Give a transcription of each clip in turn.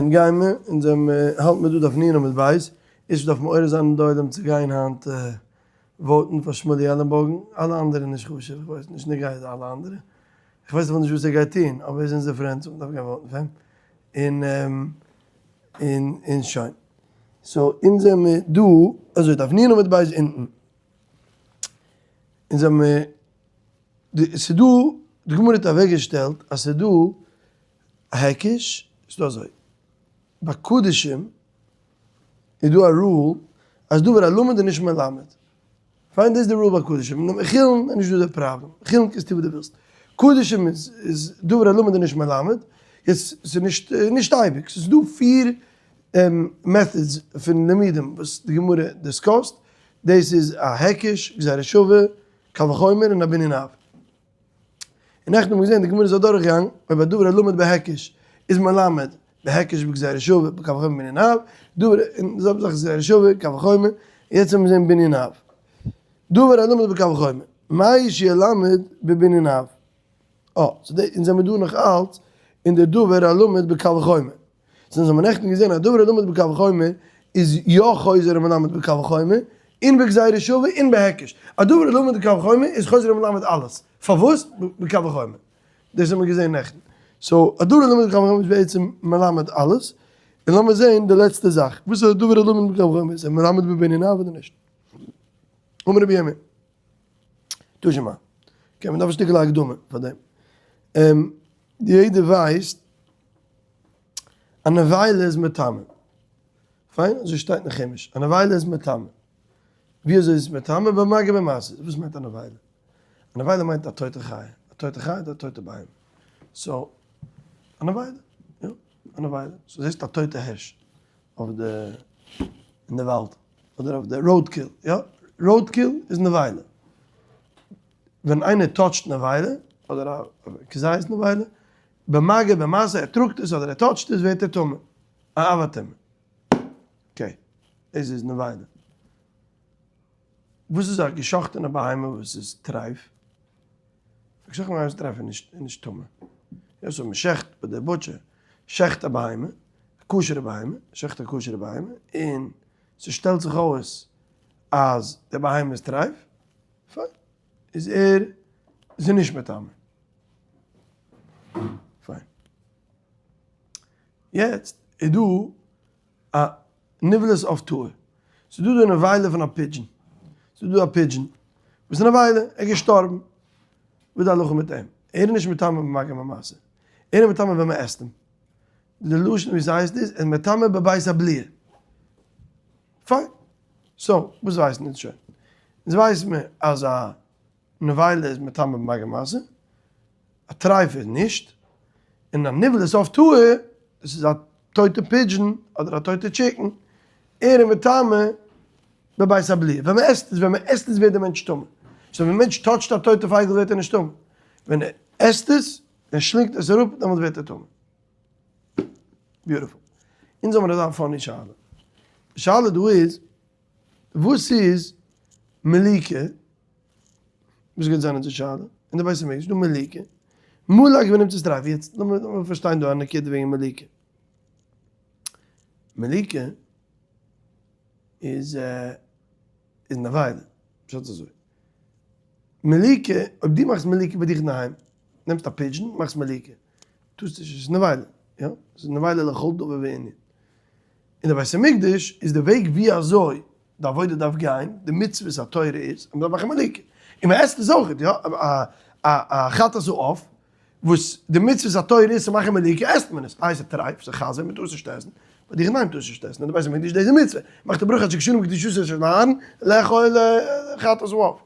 און גייען מיר, אונז האלט מיר דא דף נ' עמוד ב', איז דארף מעורר זיין די עולם צו גיין היינט vote ן פאר שמואלי עלענבויגן, אלע אנדערע נישט חשוב, איך ווייס נישט נוגע די אלע אנדערע, איך ווייס אפילו נישט וואס ער גייט טון, אבער ער איז אונזער friend so מ'דארף גיין vote ן פאר אים, און און און שוין. so אונז זעמיר דא, אזוי דף נ' עמוד ב' אונטן, אונז האמיר, ס'דא, די גמרא האט אוועקגעשטעלט אז ס'דא א היקש איז דא אזוי, ביי קדשים איז דא א rule אז דבר הלמד איז נישט מלמד, פיין דאס איז די rule ביי קדשים, אין חולין איז נישט דא די פראבלעם, חולין קענסטו וואס דו ווילסט, קדשים איז איז דבר הלמד איז נישט מלמד, יעצט ס'איז נישט נישט אייביג, ס'איז דא פיר methods פון לימודים וואס די גמרא discuss ט, דאס איז א היקש, גזירה שווה, קל וחומר און א בנין אב. און נעכטן האט מען געזען די גמרא איז אדורכגעגאנגען אויב א דבר הלמד בהיקש איז מלמד בהיקש בגזירה שווה בקל וחומר בנין אב, דבר און די זעלבע זאך גזירה שווה קל וחומר, יעצט וועלן מיר זען בנין אב. דבר הלמד בקל וחומר, מהו שילמד בבנין אב. אה, so די, אונז זעמיר דא נאך אלץ אין די דבר הלמד בקל וחומר. so אונז האבן נעכטן געזען אז דבר הלמד בקל וחומר איז יא חוזר ומלמד בקל וחומר, און בגזירה שווה און בהיקש. א דבר הלמד בקל וחומר איז חוזר ומלמד אלעס. פארוואס? בקל וחומר. דאס האבן מיר געזען נעכטן. so א דבר הלמד בקל וחומר איז בעצם מלמד אלעס. און לאמיר זען די לעצטע זאך. וואס איז א דבר הלמד בקל וחומר? איז ער מלמד בבנין אב אדער נישט? אמר רבי ירמי'. תא שמע. okay, מען דארף א שטיקל הקדמה פאר דעם. יעדער ווייסט א נבילה איז מטמא. פיין, אזוי שטייט אין חומש. א נבילה איז מטמא. ווי אזוי איז עס מטמא? במגע במשא. וואס מיינט א נבילה? א נבילה מיינט א טויטע חיה. א טויטע חיה אדער א טויטע בהמה. so, א נבילה. יא, א נבילה. so זעסט א טויטע הערש אויף די, אין די וואלד. אדער אויף די road kill. יא, road kill איז נבילה. ווען איינער touch ט נבילה, אדער א כזית נבילה, במגע במשא ער טראגט עס אדער ער touch ט עס ווערט ער טמא, א אב הטומאה. okay, דאס איז נבילה. וואס איז א געשאכטענע בהמה וואס איז טרייף? א געשאכטענע בהמה וואס איז טרייף איז נישט איז נישט טמא. יא so מען שעכט ביי די butcher שעכט א בהמה, א כשר'ע בהמה, שעכט א כשר'ע בהמה, און ס'שטעלט זיך אויס אז די בהמה איז טרייף, פיין, איז ער זי נישט מטמא. פיין. יעצט איז דא א נבלת עוף טהור. ס'איז דא די נבילה פון א pigeon. ס'איז דא א pigeon וואס איז נבילה, ער איז געשטארבן. וואס איז די הלכה מיט אים? ער איז נישט מטמא במגע במשא. ער איז מטמא ווען מ'עסט אים. די לשון ווי ס'הייסט איז, ער איז מטמא בבית הבליעה. פיין. so, וואס ווייסן אונז שוין? אונז ווייסן מיר אז א נבילה איז מטמא במגע במשא, א טרייף איז נישט, און א נבלת עוף טהור, דאס איז א טויטע pigeon אדער א טויטע chicken, ער איז מטמא בבית הבליעה. ווען מען עסט עס, ווען מען עסט עס ווערט דער מענטש טמא. so ווען מענטש touch ט א טויטע פייגל ווערט ער נישט טמא. ווען ער עסט עס, ער שלינגט עס אראפ, דעמאלט ווערט ער טמא. beautiful. אונז האבן אזא funny שאלה. די שאלה דא איז, וואס איז מליקה? וואס גייט זיין אונזער שאלה? אין די בית המקדש איז דא מליקה. מלק ונמצאת טריפה. יעצט לאמיר פארשטיין דא א נקודה וועגן מליקה. מליקה איז איז נבילה. פשט איז אזוי. מליקה, אויב דו מאכסט מליקה ביי דיך אינדערהיים, נעמסט א pigeon, מאכסט מליקה. טוסט נישט, עס איז נבילה. יא, עס איז נבילה לכל דבר וענין. אין די בית המקדש איז די וועג ווי אזוי די עבודה דארף גיין, די מצוות התורה איז אז מען דארף מאכן מליקה, און מען עסט עס אויך, יא, א חטאת העוף, וואס די מצוות התורה איז צו מאכן מליקה, עסט מען עס, איי ס'איז טרייף, ס'איז חזיר, מען טאר עס נישט עסן, ביי דיך אינדערהיים טארסטו נישט עסן, אין די בית המקדש דאס איז די מצוה, מאכט א ברכה אשר קדשנו בקדושתו של אהרן, לאכול חטאת העוף.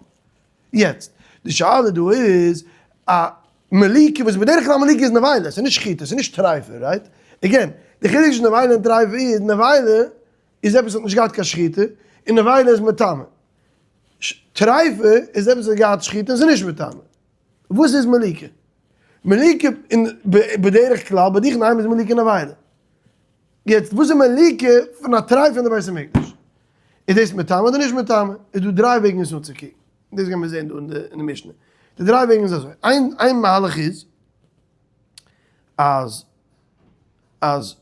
יעצט, די שאלה דא איז, א מליקה וואס בדרך כלל מליקה איז נבילה, ס'איז נישט שחיטה, ס'איז נישט טרייפה, right? again, די חילוק צווישן נבילה און טרייפה איז, נבילה איז עפעס וואס האט נישט געהאט קיין שחיטה, און נבילה איז מטמא. טרייפה איז עפעס וואס האט געהאט שחיטה און ס'איז נישט מטמא. וואס איז מליקה? מליקה אין בדרך כלל ביי דיך אינדערהיים איז מליקה נבילה. יעצט וואס איז מליקה פון א טרייפה אין די בית המקדש? איז דאס מטמא אדער נישט מטמא? איז דא דריי וועגן עס אנצוקוקן. דאס גייען מיר זען דא אין די משנה. די דריי וועגן איז אזוי, איין איין מהלך איז אז אז.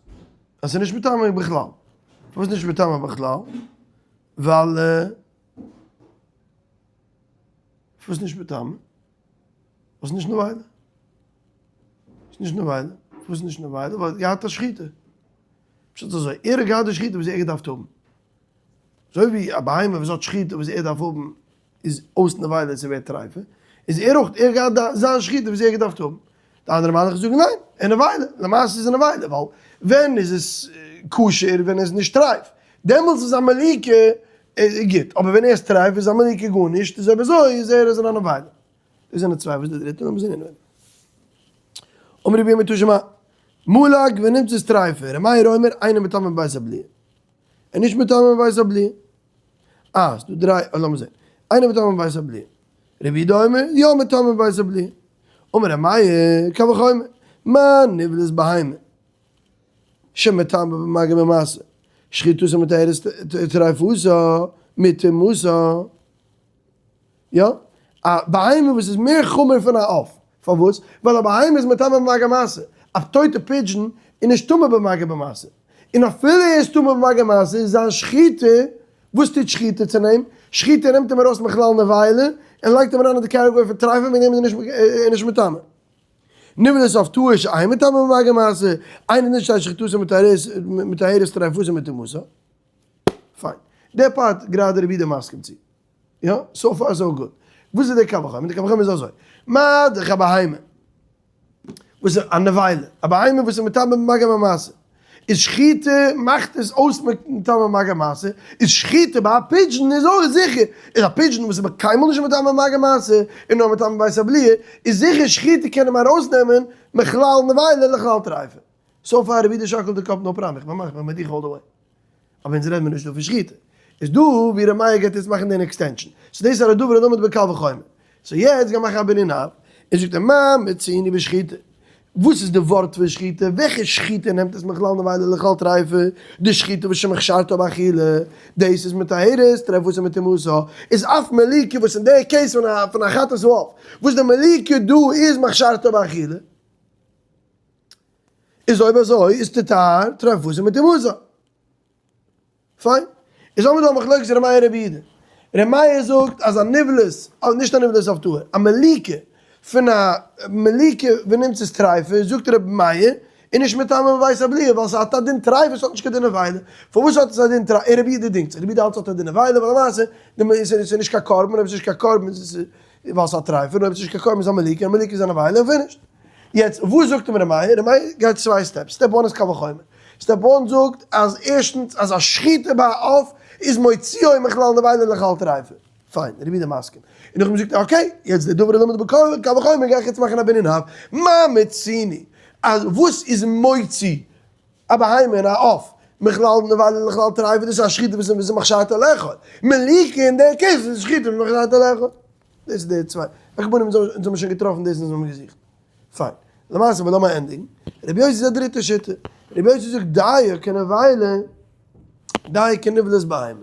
אז ס'איז נישט מטמא בכלל. פארוואס נישט מטמא בכלל? ווייל פארוואס נישט מטמא? וואס נישט נבילה? ס'איז נישט נבילה. פארוואס נישט נבילה? ווייל ער האט געהאט א שחיטה. פשט איז אזוי, ער האט געהאט די שחיטה וואס ער האט געדארפט האבן. אזוי ווי א בהמה וואס האט שחיטה וואס ער דארף האבן איז אויס נבילה און ס'ווערט טריפה, איז ער אויך, ער האט געהאט זיין שחיטה וואס ער האט געדארפט האבן. די אנדערע מהלך איז זאגן ניין, ער נבילה, למעשה איז ער נבילה, ווייל ווען איז עס כשר ווען ער איז נישט טרייף, דעמאלטס איז א מליקה גוט, אבער ווען ער איז טרייף איז א מליקה גארנישט, איז אויב אזוי איז ער איז ער א נבילה. דאס זענען צוויי, וואס איז די דריטע? לאמיר זען אינעווייניג. אמר רבי ירמי' תא שמע, מלק ונמצאת טריפה, ר' מאיר אומר אינו מטמא בבית הבליעה. ער נישט מטמא בבית הבליעה. אה, ס'דא דריי, אה לאמיר זען. אינו מטמא בבית הבליעה. רבי יהודה אומר, יא מטמא בבית הבליעה. אמר ר' מאיר, קל וחומר, מה נבלת בהמה שמטמא במגע במשא, שחיטתה מטהרת טריפתה מטומאתה. יא, א בהמה וואס איז מער חמור פון א עוף. פארוואס? ווייל א בהמה איז מטמא במגע במשא. א טויטע pigeon איז נישט טמא במגע במשא. און אפילו ער איז טמא במגע במשא איז זיין שחיטה, וואס טוט שחיטה צו אים? שחיטה נעמט אים ארויס מכלל נבילה און לייגט אים אריין אין די category פון טרייפה וועגן דעם איז ער נישט מטמא. נבלת עוף טהור שאין מטמא במגע במשא, אינו דין שתהא שחיטתו מטהרת טריפתו מטומאתו. פיין. די part גראדע רבי יהודה מסכים צו. יא, so far so good. וואס איז די קל וחומר? די קל וחומר איז אזוי, מה דאך א בהמה וואס איז א נבילה, א בהמה וואס איז מטמא במגע במשא, איז שחיטה מאכט עס אויס מטמא במגע במשא, איז שחיטה ביי א pigeon איז אויך זיכער, איז א pigeon וואס איז קיינמאל נישט מטמא במגע במשא, און נאר מטמא בבית הבליעה, איז זיכער שחיטה קען אים ארויסנעמען מכלל נבילה לכלל טריפה. so far רבי יהודה שאקלט די קאפ no problem, איך בין מיט דיך all the way. אבער אונז רעדן מיר נישט דא פון שחיטה. איז דא ווי ר' מאיר גייט יעצט מאכן דעם extension. so דאס איז א דבר הדומה בקל וחומר. so יעצט גיי מאכן א בנין אב. און זאגט ער מה מצינו בשחיטה. וואס איז די ווארט פון שחיטה? וועלכע שחיטה נעמט עס מכלל נבילה לכלל טריפה? די שחיטה וואס שמכשרתה באכילה. דאס איז מטהרת טריפתו מטומאתו. איז אף מליקה וואס אין די case פון א חטאת העוף. וואס די מליקה דא איז מכשרתה באכילה. איז אויב אזוי איז תטהר טריפתו מטומאתו. פיין. איז האבן מיר דא א מחלוקת ר' מאיר רבי יהודה. ר' מאיר זאגט אז א נבלת, נישט א נבלת עוף טהור, א מליקה פון א מליקה ונמצאת טריפה, זאגט ר' מאיר, איז נישט מטמא בבית הבליעה ווייל ס'האט א דין טריפה ס'האט נישט קיין דין נבילה. פארוואס האט עס א דין טריפה? און רבי יהודה דינגט זיך. רבי יהודה האלט ס'האט א דין נבילה ווייל למעשה ס'איז נישט קיין קרבן, אויב ס'איז נישט קיין קרבן איז עס ווייל ס'איז א טריפה, און אויב ס'איז נישט קיין קרבן איז א מליקה, און מליקה איז א נבילה און finished. יעצט וואס זאגט אים ר' מאיר? ר' מאיר גייט צוויי steps, step one איז קל וחומר, step one זאגט אז ערשטנס אז א שחיטה ביי א עוף איז מוציאו מכלל נבילה לכלל טריפה, פיין, רבי יהודה מסכים, און נאכדעם זאגט ער okay, יעצט די דבר הלמד בקל וחומר גיי איך יעצט מאכן א בנין אב, מה מצינו אז וואס איז מוציא א בהמה און א עוף מכלל נבילה לכלל טריפה דאס איז א שחיטה וואס איז מכשרתה לאכול, מליקה אין דער case איז שחיטה וואס מכשרתה לאכול. דאס איז די צוויי. על כל פנים אונז האבן שוין געטראפן דאס אונז האבן געזוכט. פיין. למעשה אבער לאמיר ענדיגן. רבי יוסי איז א דריטע שיטה. רבי יוסי זאגט דיו כנבילה דיו כנבלת בהמה.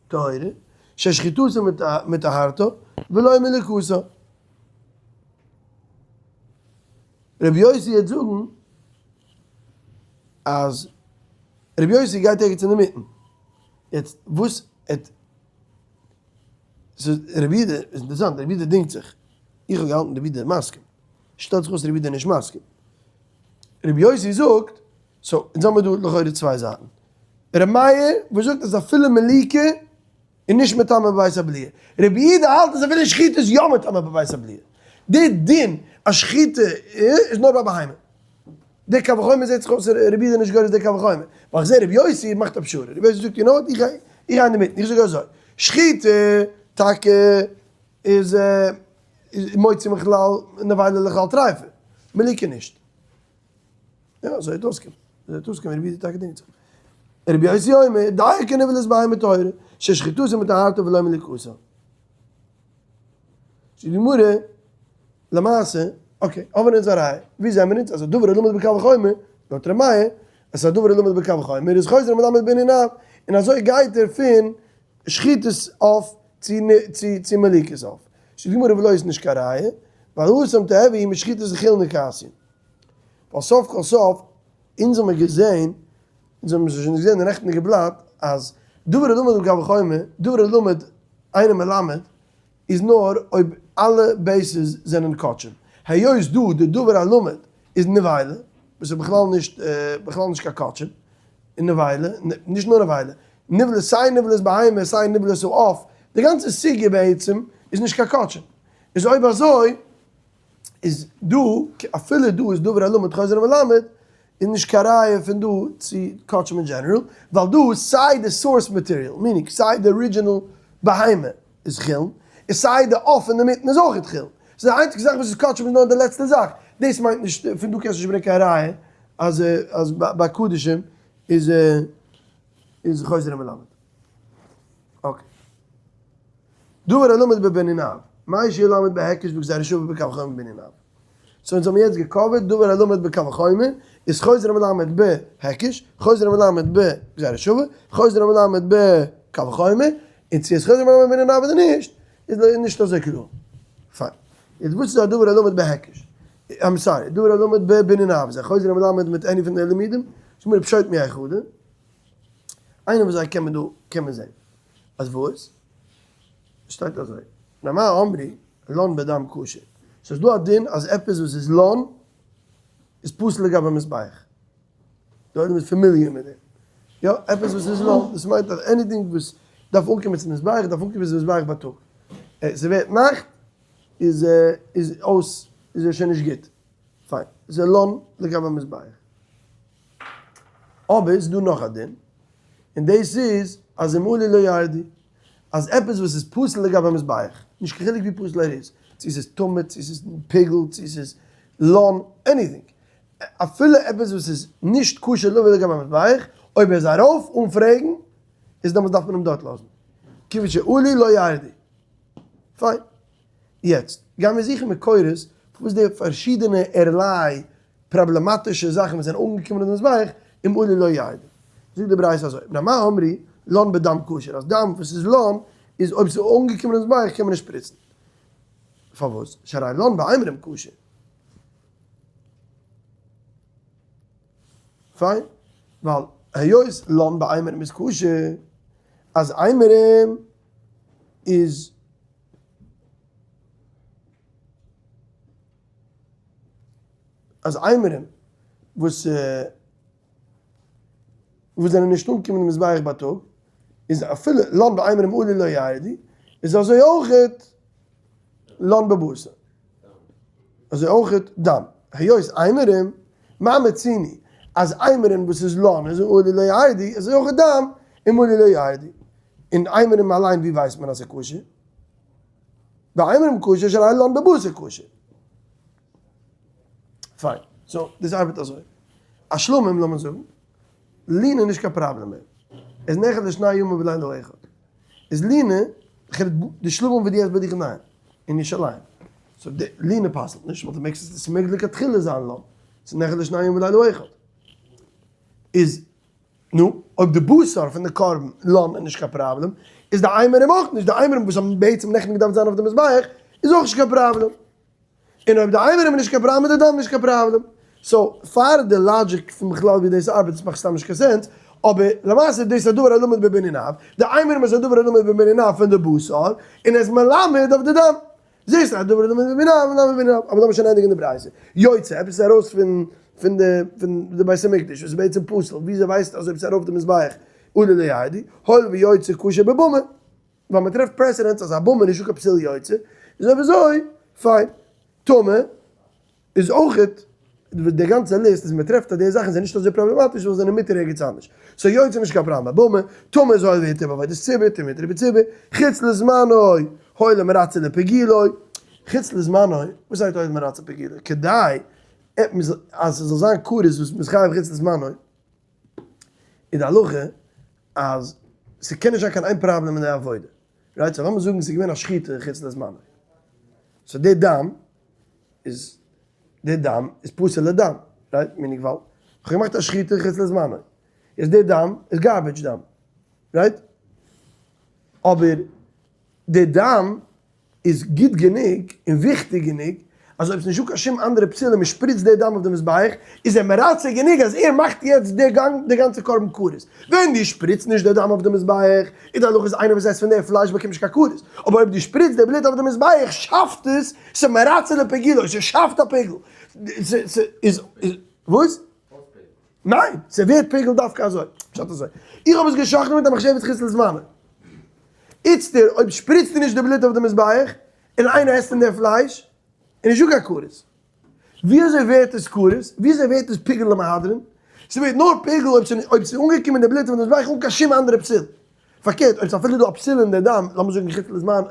טהורה, ששחיטתו מטהרתו ולא מליקתו. רבי יוסי וועט זאגן אז רבי יוסי גייט ערגעץ אינדערמיטן. יעצט וואס עט ס'איז רבי יהודה, איז אינטערעסאנט, רבי יהודה דינגט זיך, איך האב געהאלטן רבי יהודה מסכים, שטעלט זיך אויס רבי יהודה נישט מסכים. רבי יוסי זאגט, so אונז האמיר דא לכאורה צוויי זייטן. רבי מאיר וואס זאגט אז אפילו מליקה איז נישט מטמא בבית הבליעה. רבי יהודה האלט אז אפילו שחיטה איז יא מטמא בבית הבליעה. די דין אז שחיטה איז נאר ביי בהמה. די קל וחומר זעט זיך אויס רבי יהודה נישט גורס די קל וחומר, ווייל איך זע רבי יוסי מאכט א פשרה, רבי יוסי זאגט you know what איך גיי איך גיי אינדערמיטן, איך זאג אזוי, שחיטה טאקע איז מוציא מכלל נבילה לכלל טריפה, מליקה נישט. יא אזוי האט אויסגעקומען, אזוי האט אויסגעקומען רבי יהודה טאקע דינגט זיך. רבי יוסי אומר, דיו כנבלת בהמה טהורה, ששחיטתה מטהרתה ולא מליקתה. זאגט די גמרא, למעשה, okay, האבן אונז א ראיה, ווי זעמיר אונז אז א דבר הלמד בקל וחומר, לויט ר' מאיר, אז א דבר הלמד בקל וחומר איז חוזר ומלמד בנין אב, און אזוי גייט ער פון שחיטת עוף צו מליקת עוף. זאגט די גמרא ולא איז נישט קיין ראיה, ווייל התם תיהוי משחיטת חולין קאתיא. ווייל סוף כל סוף. אונז האמיר געזען, אונז האמיר שוין געזען אין די נעכטענדיגע בלאט, אז דבר הלמד בקל וחומר, דבר הלמד אינו מלמד, איז נאר אויב אלע bases זענען קדשים. היות דא די דבר הלמד איז נבילה, וואס איז בכלל נישט בכלל נישט קיין קדשים, און נבילה, נישט נאר נבילה, נבלת סיי נבלת בהמה סיי נבלת העוף, די גאנצע סוגיא בעצם איז נישט קיין קדשים. איז אויב אזוי איז דא, אפילו דא איז דבר הלמד חוזר ומלמד, איז נישט קיין ראיה פון דא צו קדשים אין general, ווייל דא סיי די source material, meaning סיי די original בהמה איז חולין, און סיי די עוף אינדערמיטן איז אויך חולין. ס'איז די איינציגסטע זאך וואס איז קדשים איז נאר די לעצטע זאך. דאס מיינט נישט, פון דא קענסטו נישט ברענגען קיין ראיה אז אז ביי קדשים איז איז חוזר ומלמד. okay. דבר הלמד בבנין אב, מהו שילמד בהיקש בגזירה שווה בקל וחומר בבנין אב. so אונז האבן יעצט גע cover ט דבר הלמד בקל וחומר, איז חוזר המלמד בהיקש, חוזר המלמד בגזירה שווה, חוזר המלמד בקל וחומר, און צו איז חוזר המלמד בבנין אב אדער נישט, איז נישט אזוי קלאר. פיין. יעצט וואס איז א דבר הלמד בהיקש? I'm sorry, דבר הלמד בבנין אב, איז א חוזר המלמד מיט any פון די לימודים? זאג מיר פשוט מי היחדה. איינער וואס זיי קען מען דא קען מען זען אז וואס? שטייט אזוי, נאמר אמרי לן בדם כשר, ס'איז דא א דין אז עפעס וואס איז לן איז פסול לגבי מזבח, די עולם איז familiar מיט דעם, יא, עפעס וואס איז לן, דאס מיינט אז anything וואס דארף אנקומען צום מזבח דארף אנקומען צום מזבח בייטאג, ס'ווערט נאכט איז איז אויס איז ער שוין נישט גוט, פיין, איז ער לן לגבי מזבח. אבער איז דא נאך א דין, און דאס איז אז אם עלו לא ירדו, אז עפעס וואס איז פסול לגבי מזבח, נישט קיין חילוק ווי פסול ער איז, צו עס איז טמא, צו עס איז פיגול, צו עס איז לן, anything, אפילו עפעס וואס איז נישט כשר לבוא לגבי מזבח, אויב ער איז ארויף אן פרעגן, איז דעמאלטס דארף מען אים דארט לאזן. כיוון שעלו לא ירדו. פיין. יעצט, גיימיר זוכן מקורות פארוואס די פארשידענע ערליי פראבלעמאטישע זאכן וואס זענען אנגעקומען אין די מזבח, אם עלו לא ירדו. זאגט די ברייתא אזוי, מפני מה אמרו לן בדם כשר, אז דם וואס איז לן, איז אויב ס'איז אנגעקומען אין מזבח קען מען נישט שפריצן. פארוואס? שהרי לן באימורים כשר. פיין, ווייל היות לן באימורים איז כשר, אז אימורים איז. אז אימורים וואס וואס זענען נישט אנגעקומען אין מזבח בייטאג, איז אפילו לן באימורים עלו לא ירדו, איז אזוי אויכעט לן בבשר, אזוי אויכעט דם, היות אימורים, מה מצינו, אז אימורים וואס איז לן איז עלו לא ירדו, אזוי אויכעט דם, אם עלו לא ירדו, און אימורים אליין ווי ווייסט מען אז ס'איז כשר? באימורים כשר שהרי לן בבשר כשר. פיין. so דאס ארבעט אזוי. א שלמים לאמיר זאגן, לינה איז נישט קיין פראבלעם מער. איז נאכל לשני ימים ולילה אחד. איז לינה, די שלמים וואס דו האסט ביי דיך אינדערהיים, אין ירושלים. so די לינה פסל'ט נישט, ווייל דו מעגסט עס, ס'מעג לכתחילה זיין לן. ס'איז נאכל לשני ימים ולילה אחד. איז נו, אויב די בשר פון די קרבן לן איז נישט קיין פראבלעם, איז די אימורים אויך נישט, די אימורים וואס האבן בעצם נעכטן געדארפט זיין אויף די מזבח, איז אויך נישט קיין פראבלעם. און אויב די אימורים איז נישט קיין פראבלעם איז די דם נישט קיין פראבלעם. so, פאר די logic פון בכלל ווי דאס ארבעט, עס מאכט סתם נישט קיין sense, אבער למעשה איז דאס א דבר הלמד בבנין אב, די אימורים איז א דבר הלמד בבנין אב פון די בשר, און ער איז מלמד אויף די דם. זעסט א דבר הלמד בבנין אב, מלמד בבנין אב, אבער לאמיר שוין ענדיגן די ברייתא. יוצא, עפעס איז ארויס פון פון די פון די בית המקדש וואס איז בעצם פסול, וויאזוי ווייסטו אז אויב ס'איז ארויף די מזבח עלו לא ירדו, הואיל ויוצא כשר בבמה, ווייל מען טרעפט precedents אז א במה איז נישטא קיין פסול יוצא, איז אויב אזוי פיין. טמא איז אויכעט, די גאנצע ליסט איז מען טרעפט אז די זאכן זענען נישט אזוי פראבלעמאטיש ווייל זיי זענען מותר ערגעץ אנדערש. so יוצא איז נישט קיין פראבלעם ביי במה, טמא איז הואיל והותר בעבודת ציבור, טומאה הותרה בציבור, חוץ לזמנו, הואיל ומרצה לפיגולו, חוץ לזמנו, וואס הייסט הואיל ומרצה לפיגולו? כדי אז ס'זאל זיין כרת וואס מ'איז חייב חוץ לזמנו, איז די הלכה אז ס'קען נישט זיין קיין איין פראבלעם אין די עבודה. right? so לאמיר זאגן ס'איז געווען א שחיטה חוץ לזמנו. so די דם איז, די דם איז פסול לדם. right? meaning ווייל כ'האב געמאכט א שחיטה חוץ לזמנו. איז די דם איז garbage דם. right? אבער די דם איז גוט גענוג און וויכטיג גענוג. אז אויב ס'נישט דא קיין שום אנדערע פסול און מ'שפריצט די דם אויף די מזבח, איז ער מרצה גענוג אז ער מאכט יעצט די גאנצע קרבן כרת. ווען דו שפריצט נישט די דם אויף די מזבח, איז די הלכה אז איינער וואס עסט פון די פלייש באקומט נישט קיין כרת. אבער אויב דו שפריצט די בלוט אויף די מזבח, שאפט עס, ס'מרצה לפיגולו, ס'שאפט א פיגול. ס'איז, וואס? ניין, ס'ווערט פיגול דווקא אזוי. פשט אזוי. איך האב עס גע'שחט'ן מיט א מחשבת חיסול זמנו. איצטער, אויב שפריצטו נישט די בלוט אויף די מזבח, און איינער עסט פון די פלייש, איז נישטא קיין כרת. ווי אזוי ווערט עס כרת? ווי אזוי ווערט עס פיגול למהדרין? ס'ווערט נאר פיגול אויב ס'איז אנגעקומען די בלוט פון די מזבח אן קיין שום אנדערע פסול. פארקערט, אויב ס'איז אפילו דא א פסול אין די דם, לאמיר זאגן חוץ לזמן,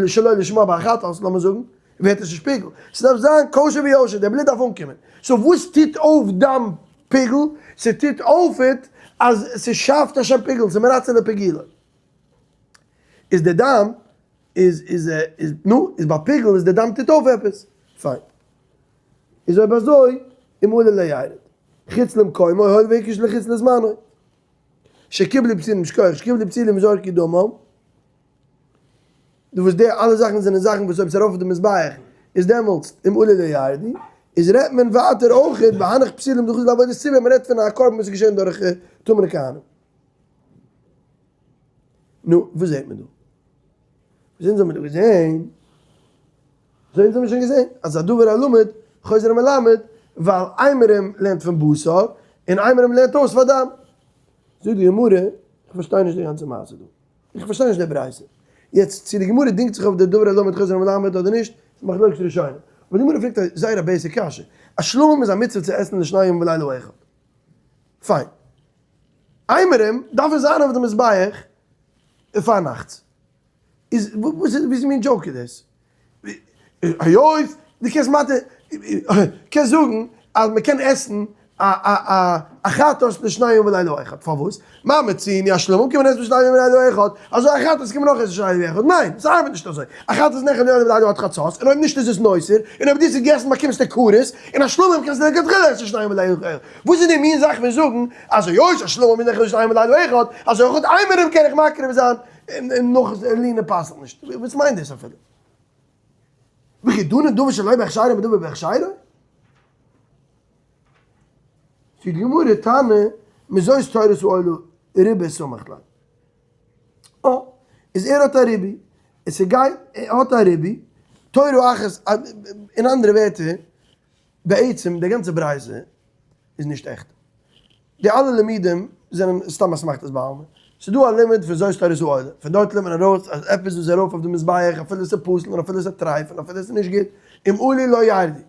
שלא לשמה בחטאת, לאמיר זאגן, ווערט עס נישט פיגול. ס'דארף זיין כשר ויושר, די בלוט דארף אנקומען. so וואס טוט אויף דם פיגול? ס'טוט אויף אז ס'שאפט א שם פיגול, ס'מרצה לפיגולו. איז די דם איז איז איז נו איז ביי פיגול איז די דם טוט אויף עפעס. פיין. איז אויב אזוי אם עלה לא ירד. חוץ למקומו הואיל והקיש לחוץ לזמנו. שקיבלו פסילים שכוח שקיבלו פסילים וזרקו דמם. די וואס די אלע זאכן זענען זאכן וואס אויב ס'איז ארויף אויף די מזבח איז דעמאלטס אם עלה לא ירדו, איז רעדט מען ווייטער אויכעט בהנך פסילים דחוץ לעבודת ציבור, מ'רעדט פון א קרבן וואס איז געשען דורך טמא'נע כהנים. נו, וואס זעט מען דא? וואס אונז האבן דא געזען, אזוי אונז האבן שוין געזען, אז הדבר הלמד חוזר מלמד, ווייל אימורים לערנט פון בשר, און אימורים לערנט אויס פאר דם. זאגט די גמרא, איך פארשטיי נישט די גאנצע מעשה דא. איך פארשטיי נישט די ברייתא. יעצט צו די גמרא דינגט זיך אויף די דבר הלמד חוזר מלמד אדער נישט, איז מחלוקת ראשונים. אבער די גמרא פרעגט א זייער א basic קשיא. א שלמים איז א מצוה צו עסן לשני ימים ולילה אחד. פיין. אימורים דארפן זיין אויף די מזבח פארנאכטס. איז וואס איז מין joke איז דאס? היות דו קענסט מתיר, קענסט זאגן אז מען קען עסן א א א א חטאת לשני ימים ולילה אחד, פארוואס? מה מצינו א שלמים קען מען עסן לשני ימים ולילה אחד, אזוי א חטאת קען מען אויך עסן לשני ימים ולילה אחד, ניין, ס'ארבעט נישט אזוי, א חטאת נאכל ליום ולילה עד חצות, און אויב נישט איז עס נותר, און אויב דו האסט עס געגעסן באקומסטו כרת, און א שלמים קענסטו לכתחילה עסן לשני ימים ולילה אחד, וואס איז די מין זאך פון זאגן אז היות א שלמים איז נאכל לשני ימים ולילה אחד, אזוי אויך אימורים קען איך מקריב זיין און נאך לינה פסל'ט נישט, וואס מיינט דאס אפילו? וכי דנין דבר שלא בהכשרו בדבר בהכשרו? זאגט די גמרא תנא מזאת תורת העולה ריבה סמך ליה. אה, איז ער האט א ריבי, און ס'גייט, ער האט א ריבי, תורה אחת, אין אנדערע ווערטער, בעצם די גאנצע ברייתא איז נישט עכט. די אלע לימודים זענען סתם אסמכתות בעלמא. ס'איז דא א לימוד פון זאת תורת העולה, פון דארט לערנט מען ארויס אז עפעס וואס איז ארויף אויף די מזבח אפילו ס'איז פסול און אפילו ס'איז טרייף און אפילו ס'איז נישט גוט, אם עלו לא ירדו.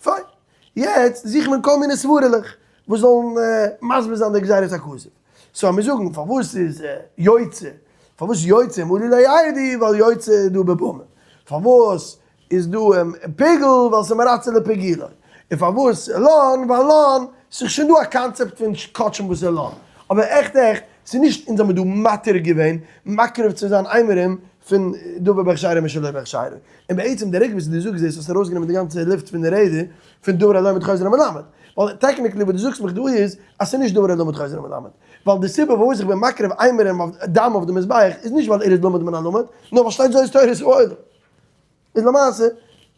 פיין. יעצט זוכט מען כל מיני סברה'לעך וואס זאלן מסביר זיין די גזירת הכתוב. so מיר זאגן פארוואס איז יוצא, פארוואס יוצא אם עלו לא ירדו, ווייל יוצא איז דא בבמה. פארוואס איז דא פיגול ווייל ס'איז מרצה לפיגולו. און פארוואס לן? ווייל לן, ס'איז שוין דא א קאנצעפט פון קדשים וואס איז לן. אבער עכט עכט, ס'איז נישט אונז האבן דא מתיר געווען מקריב צו זיין אימורים פון דבר בהכשרו משלא בהכשרו. און בעצם די רגע וואס דו זאגסט דאס האסטו ארויסגענומען די גאנצע לופט פון די רעדער פון דבר הלומד חוזר המלמד. ווייל technically וואס דו זאגסט מיך דא איז אז ס'איז נישט דבר הלומד חוזר המלמד. ווייל די סיבה פארוואס איך בין מקריב אימורים אויף דם אויף די מזבח איז נישט ווייל ער איז למד מן הלמד, נאר ווייל שטייט זאת תורת העולה. איז למעשה,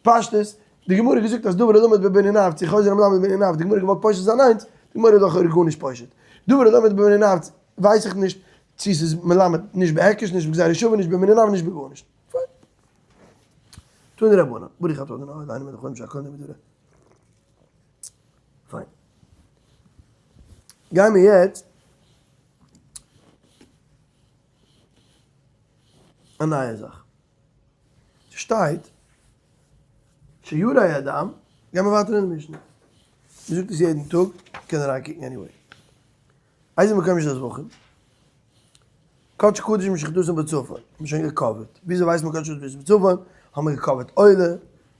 פשטות, די גמרא האט געזאגט אז דבר הלומד בבנין אב צו חוזר המלמד בבנין אב, די גמרא האט געוואלט פושט זיין איינס, די גמרא איז לכאורה גארנישט פושט. דבר הלומד בבנין אב ווייס איך נישט צו ס'איז מלמד נישט בהיקש, נישט בגזירה שווה, נישט בבנין אב, נישט בגארנישט. פיין. תנו רבנן, ברוך אתה אדוני אלוהינו מלך העולם שהכל נהיה בדברו. פיין. גיימיר יעצט א נייע זאך. ס'שטייט שיורי אדם, גיי מיר ווייטער אין די משנה. מ'זאגט עס יעדן טאג, קען אריינקוקן anyway. איזה מקום יש לזבחים? קדשי קדשים שחיטתן בצפון, האט מען שוין געקאווערט. וויאזוי ווייסט מען קדשי קדשים בצפון? האבן מיר געקאווערט עולה,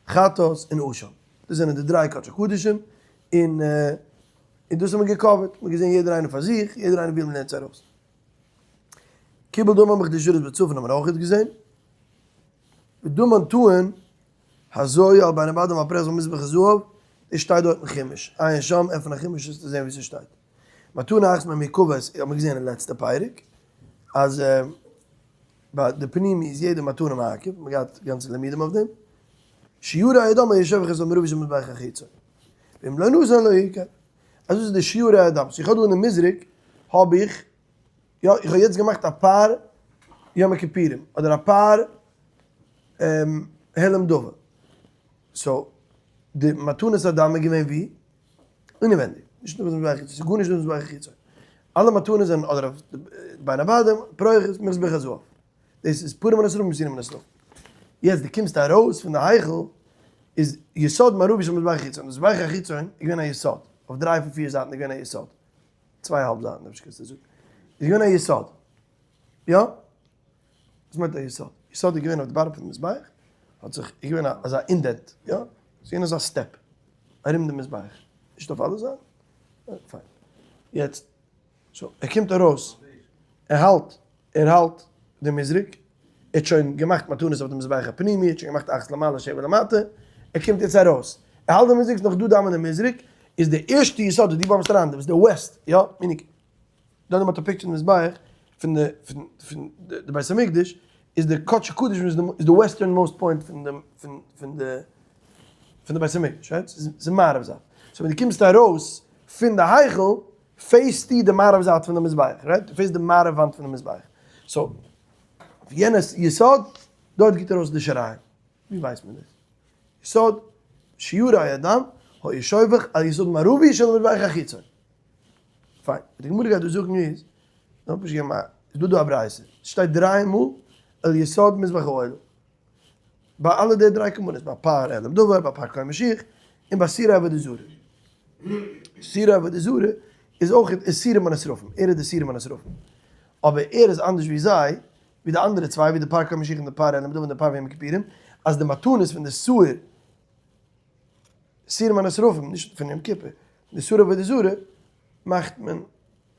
חטאת און אשם. דאס זענען די דריי קדשי קדשים, און און דאס האט מען געקאווערט. מ'האט געזען יעדער איינער פאר זיך, יעדער איינער ווי מ'לערנט עס ארויס. קיבל דמן בכדי שרת בצפון האט מען אויך געזען. ודמן טעון הזויה על בין הבדים על פרס ומזבח הזהב, דאס שטייט דארט אין חומש, עיין שם, עפן א חומש וועסטו זען ווי ס'שטייט. מתנה אחת ממעוכבות האט מען געזען אין לעצטע פרק, אז ביי די פנימי איז יעדע מתנה מעכב, מען געהאט גאנצע לימודים אויף דעם. שיורי הדם היה שופך את המערבי של מזבח החיצון. ואם לא נתן לא יקב. אז דאס איז די שיורי הדם. so איך האב דא אין די מזרק האב איך, יא, איך האב יעצט געמאכט א פר יום הכיפורים, אדער א פר העלם דבר. so די מתנות הדם איז געווען ווי? אינעווענדיג. נישט נאר מזבח חיצון, ס'איז גארנישט דא מזבח חיצון. אלע מתנות זענען אדער אויף בין הבדים, פרוכת, מזבח הזהב. דאס איז פרים מן השרפים ושעירים מן השרפים. יעצט דו קומסט ארויס פון די היכל, איז יסוד מערבי של מזבח החיצון, מזבח החיצון איז געווען א יסוד, אויף דריי פון פיר זייטן איז געווען א יסוד, צוויי האלב זייטן אפשר קענסטו זאגן, איז געווען א יסוד, יא? וואס מיינט א יסוד? יסוד איז געווען אויף די bottom פון די מזבח, האט זיך, איז געווען אזא indent, יא? ס'איז געווען אזא step ארום די מזבח, נישט אויף אלע זייטן, פיין. יעצט, so ער קומט ארויס, ער האלט, ער האלט די מזרק, ער האט שוין געמאכט מתנות אויף די מזבח הפנימי, ער האט שוין געמאכט אחת למעלה שבע למטה, ער קומט יעצט ארויס, ער האלט די מזרק, ס'איז נאך דא דם אין די מזרק, איז די ערשטע יסוד וואס דו באמסט אריין, דאס איז די west, יא, meaning, דאן האט א picture מזבח פון די פון פון די בית המקדש, איז די קדשי קדשים איז די westernmost point פון די פון פון די פון די בית המקדש, right? ס'איז מערב זייט. so ווען דו קומסט ארויס פון די היכל, face סטו די מערב זייט פון די מזבח, right? דו face סט די מערב וואנט פון די מזבח. so, אויף יענע יסוד, דארט גיבט ארויס די שיריים. ווי ווייסט מען דאס? יסוד שיורי הדם היה שופך על יסוד מערבי של המזבח החיצון. פיין. וואס די גמרא גייט דא זאגן איז, נאר פשוט געבן א, איז דא דא א ברייתא, עס שטייט דריי מאל על יסוד מזבח העולה. ביי אלע די דריי קרבנות, ביי פר העלם דבר, ביי פר כהן משיח, און ביי שעירי עבודה זרה. שעירי עבודה זרה איז אויך איז שעירים הנשרפים, ער איז די שעירים הנשרפים. אבער ער איז אנדערש ווי זיי, ווי די אנדערע צוויי, ווי די פר כהן משיח און די פר העלם דבר און די פר יום הכיפורים, אז די מתנות פון די שעיר, שעירים הנשרפים, נישט פון יום כיפור, די שעיר עבודה זרה, מאכט מען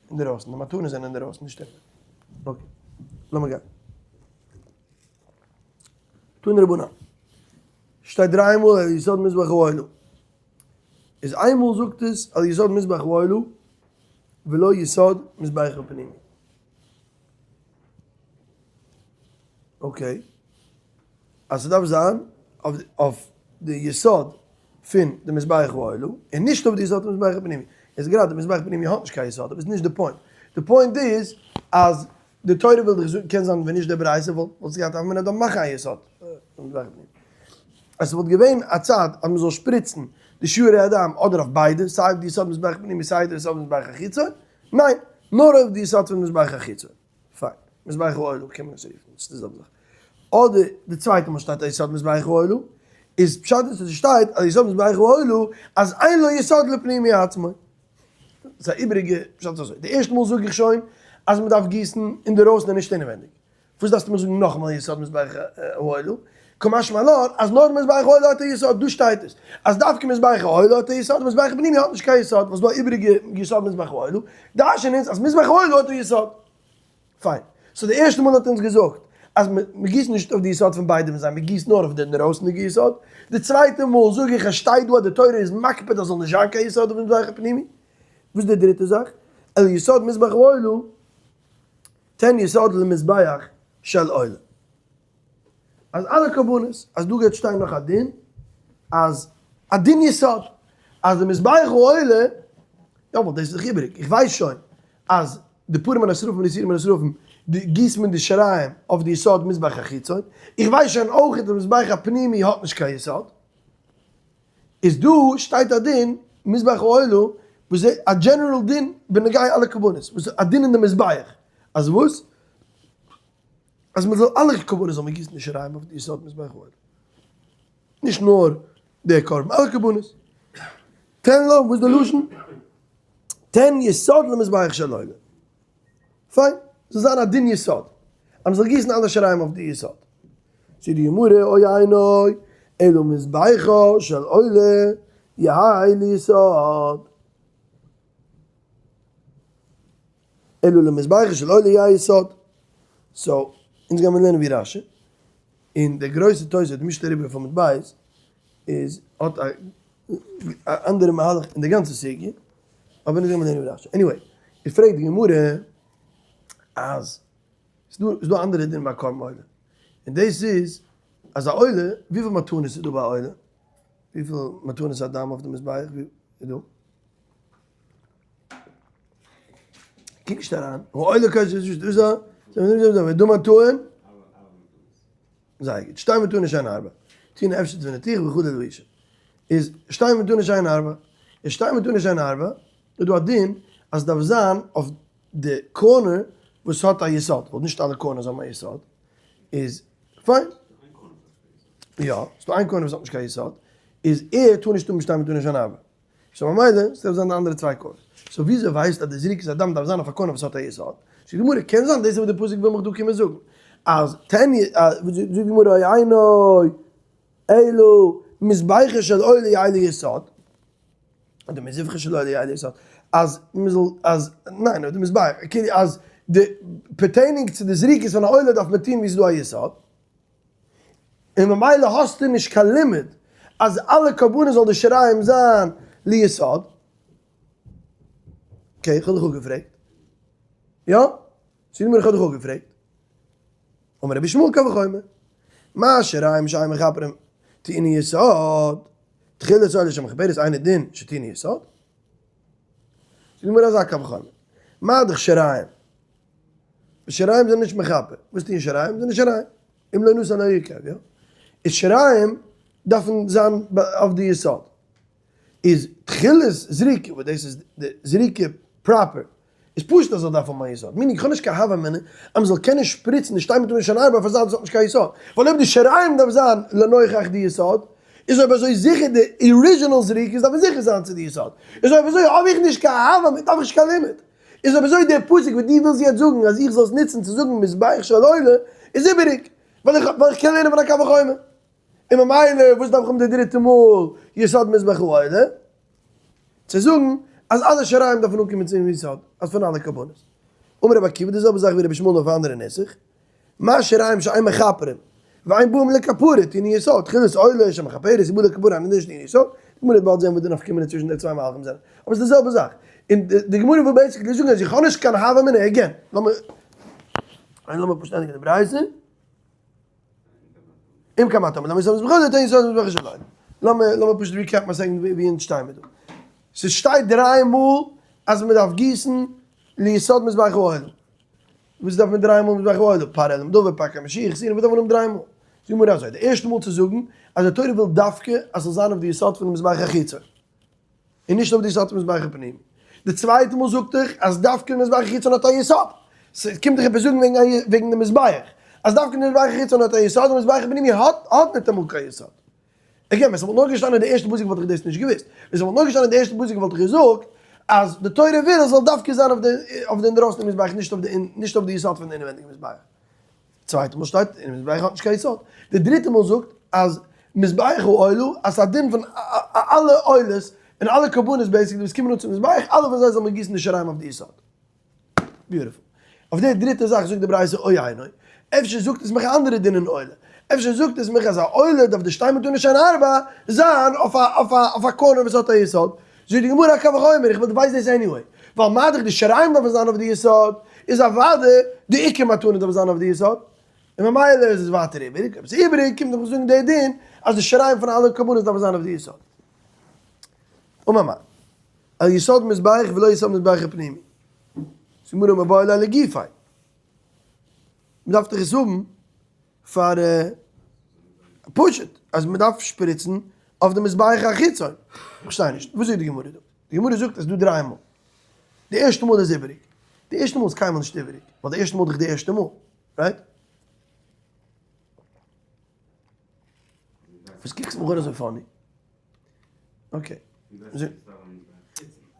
אינדערויסן, די מתנות זענען אינדערויסן, נישט אינעווייניג. okay, לאמיר גיין. תנו רבנן. שטייט דריי מאל על יסוד מזבח העולה. איז איינמאל זאגט עס על יסוד מזבח העולה ולא יסוד מזבח הפנימי. okay. אז ס'דארף זיין אויף די יסוד פון די מזבח העולה און נישט אויף די יסוד פון מזבח הפנימי. איז גראדע מזבח הפנימי האט נישט קיין יסוד אבער ס'איז נישט די point. די point איז אז די תורה וויל דיך זאגן, קען זיין ווען נישט די ברייתא וואלט וואלסטו געהאט א מנהג דארף מאכן א יסוד פון מזבח הפנימי. אז ס'וואלט געווען א צד אז מ'זאל שפריצן די שיורי הדם אדער אויף ביידע, סיי אויף די יסוד מזבח הפנימי סיי אויף די יסוד מזבח החיצון, ניין, נאר אויף די יסוד פון מזבח החיצון. פיין. מזבח העולה קען מען עס רופן, ס'איז די זעלבע זאך. אדער די צווייטע מאל שטייט א יסוד מזבח העולה, איז פשט איז אז ס'שטייט א יסוד מזבח העולה אז אין לו יסוד לפנימי עצמו. ס'איז א איבעריגע פשט אזוי. די ערשטע מאל זאג איך שוין אז מ'דארף גיסן אינדערויסן און נישט אינעווענדיג. וואס דארפסטו מיר זאגן נאכאמאל יסוד מזבח העולה? קא משמע לן אז נאר מזבח העולה האט א יסוד, דא שטייט עס אז דווקא מזבח העולה האט א יסוד, מזבח פנימי האט נישט קיין יסוד, וואס דא איבעריגע יסוד מזבח העולה? דרש'ן אונז אז מזבח העולה האט א יסוד. פיין. so די ערשטע מאל האט אונז געזאגט אז מ'גיסט נישט אויף די יסוד פון ביידע מזבח, מ'גיסט נאר אויף די אינדערויסנדיגע יסוד. די צווייטע מאל זאג איך אז שטייט דא אז די תורה איז מקפיד אז זאל נישט זיין קיין יסוד אויף מזבח הפנימי. וואס איז די דריטע זאך? על יסוד מזבח העולה תן יסוד למזבח של עולה. אז אלע קרבנות, אז דא גייט שטיין נאך א דין, אז א דין יסוד, אז די מזבח העולה, יא ווייל דאס איז דאך איבעריג, איך ווייס שוין אז די פרים הנשרפים און די שעירים הנשרפים גיסט מען די שיריים אויף די יסוד מזבח החיצון, איך ווייס שוין אויך אז די מזבח הפנימי האט נישט קיין יסוד, איז דא שטייט א דין מזבח העולה וואס איז א general דין בנוגע אלע קרבנות, וואס איז א דין אין די מזבח, אז וואס? אז מען זאל אלע קרבנות זאל מען גיסן די שיריים אויף די יסוד מזבח העולה, נישט נאר די קרבן, אלע קרבנות. תן לו, וואס איז די לשון? תן יסוד למזבח של עולה. פיין, זאל זיין א דין יסוד, אז מען זאל גיסן אלע שיריים אויף די יסוד. זאגט די גמרא, או אינו אלא מזבחו של עולה יהא ליסוד. אלא למזבחו של עולה יהא יסוד. so, אונז גיימיר לערנען ווי רשי, און דער גרויסער תוס' מישט אריבער פון בית איז האט א אנדערע מהלך אין די גאנצע סוגיא, אבער אונז גיימיר לערנען ווי רשי. anyway, איז פרעגט די גמרא אז ס'איז דא אנדערע דין ביי קרבן עולה, און דאס איז. אז א עולה, וויפיל מתנות איז דא ביי א עולה? וויפיל מתנות הדם אויף די מזבח איז דא? קוק נישט אריין, העולה קודש איז נישט דא, דא מתנות, זייער גוט, שתי מתנות שהן ארבע, טעונה הפשט וניתוח וכו' לאישה, איז שתי מתנות שהן ארבע, איז שתי מתנות שהן ארבע, איז דא א דין אז ס'דארף זיין אויף די corner וואס האט א יסוד, ווייל נישט אלע corners האבן א יסוד, איז פיין. יא, ס'דא איין corner וואס האט נישט קיין יסוד, איז ער טאר נישט האבן שתי מתנות שהן ארבע. so ממילא, ס'דארף זיין די אנדערע צוויי corners. so וויאזוי ווייסט אז די זריקת הדם דארף זיין אויף א corner וואס האט א יסוד? זאגט די גמרא, קען זיין דאס איז וואס די פסוק וויל מיך דא קומען זאגן, אז תניא, זאגט די גמרא, אינו אלא מזבחה של עולה יהא ליסוד, אדער מזבחה של עולה יהא ליסוד, אז מ'זאל, אז, ניין, אדער מזבח, כאילו אז די pertaining צו די זריקות פון א עולה דארף מען טון ווי ס'איז דא א יסוד. און ממילא האסטו נישט קיין לימוד אז אלע קרבנות זאל די שיריים זיין ליסוד. okay, איך האב דיך אפגעפרעגט. יא? זאג מיר איך האב דיך אפגעפרעגט. אמר רבי ישמעאל קל וחומר. מה שיריים שאין מכפרים טעונין יסוד, תחילת עולה שמכפרת אינו דין שטעונין יסוד. זאג מיר אזא קל וחומר. מה דאך שיריים? שיריים זענען נישט מכפר. וואס טוען שיריים? זענען שיריים. אם לא נתן לא יקרב, יא? איז שיריים דארפן זיין אויף די יסוד. איז תחילת זריקה, וואס דאס איז די זריקה proper, איז פשוט אז זאל דארפן האבן א יסוד. meaning איך האב נישט קיין הוה אמינא אז מ'זאל קענען שפריצן די שתי מתנות שהן ארבע אויף א זייט וואס האט נישט קיין יסוד. ווייל אויב די שיריים דארף זיין לנוכח די יסוד, איז אויב אזוי זיכער די original זריקות דארפן זיכער זיין צו די יסוד. איז אויב אזוי האב איך נישט קיין הוה אמינא, דארף איך נישט קיין לימוד. איז אויב אזוי דער פסוק וואס דו ווילסט יעצט זאגן אז איך זאל עס נוצן צו זאגן מזבח של עולה איז איבעריג, ווייל איך ווייל איך קען לערנען פון א קל וחומר. און ממילא וואס דארף איך האבן די דריטע מאל יסוד מזבח העולה? צו זאגן אז אלע שיריים דארפן אנקומען צום יסוד, אז פון אלע קרבנות. אמר רבי עקיבא די זעלבע זאך ווי רבי ישמעאל אויף א אנדערע נוסח. מה שיריים שאין מכפרים ואין באים לכפרה טעונין יסוד, תחילת עולה שמכפרת ובא לכפרה אינו דין שטעונין יסוד, די גמרא וועט באלד זען וואס די נפקא מינה צווישן די צוויי מהלכים זענען, אבער ס'איז די זעלבע זאך, און די גמרא וויל basically זאגן אז איך האב נישט קיין הוה אמינא, again, לאמיר לאמיר פשוט ענדיגן די ברייתא. אם כמה אתה אומר, למה יסוד מזבח עולה, טעון יסוד מזבח של עולה. לאמיר לאמיר פשוט recap ן א second ווי אונז שטייען מיר דא. ס'שטייט דריי מאל אז מ'דארף גיסן ליסוד מזבח העולה. וואס דארף מען דריי מאל מזבח העולה? פר העלם דבר, פר כמשיח, סיני, וואס דארף מען האבן דריי מאל? זאגט די גמרא אזוי, די ערשטע מאל צו זאגן אז די תורה וויל דווקא אז ס'זאל זיין אויף די יסוד פונעם מזבח החיצון, און נישט אויף די יסוד פון מזבח הפנימי. די צווייטע מאל זאגט איך אז דווקא די מזבח החיצון האט א יסוד. ס'קומט דיך עפעס זאגן וועגן וועגן די מזבח, אז דווקא די מזבח החיצון האט א יסוד און מזבח הפנימי האט האט ניטאמאל קיין יסוד. again, ווען ס'וואלט נאר געשטאנען די ערשטע פסוק וואלט איך דאס נישט געוואוסט. ווען ס'וואלט נאר געשטאנען די ערשטע פסוק וואלט איך געזאגט אז די תורה וויל עס זאל דווקא זיין אויף די אויף די אינדרויסן מזבח נישט אויף די נישט אויף די יסוד פון די אינעווענדיגע מזבח. צווייטע מאל שטייט אין מזבח האט נישט קיין יסוד. די דריטע מאל זאגט אז מזבח העולה אז ס'איז א דין פון אלע עולות און אלע קרבנות basically וואס קומען אן צום מזבח אלע פון זיי זאל מען גיסן די שיריים אויף די יסוד. beautiful. אויף די דריטע זאך זאגט די ברייתא או אינו. אפשר זאגט עס מיך א אנדערע דין אין עולה. אפשר זאגט עס מיך אז א עולה דארף די שתי מתנות שהן ארבע זיין אויף א אויף א אויף א corner וואס האט א יסוד. זאגט די גמרא א קל וחומר, איך וואלט ווייסט דאס anyway. ווייל מה דאך די שיריים דארפן זיין אויף די יסוד, איז אוודאי די עיקר מתנה דארף זיין אויף די יסוד. און ממילא איז עס ווייטער איבעריג. אויב עס איז איבעריג קומט דאך זאגן די דין אז די שיריים פון אלע קרבנות דארפן זיין אויף די יסוד. אמר מר. על יסוד מזבח ולא יסוד מזבח הפנימי. זאגט גמרא מיבעי ליה לגופיה. מ'דארף דאך עס האבן פאר פשוט אז מ'דארף שפריצן אויף די מזבח החיצון. איך פארשטיי נישט, וואס זאגט די גמרא דא? די גמרא זאגט אז דא דריי מאל. די ערשטע מאל איז איבעריג. די ערשטע מאל איז קיינמאל נישט איבעריג, ווייל די ערשטע מאל איז דאך די ערשטע מאל, right? וואס קוקסט מיך אן אזוי funny? okay.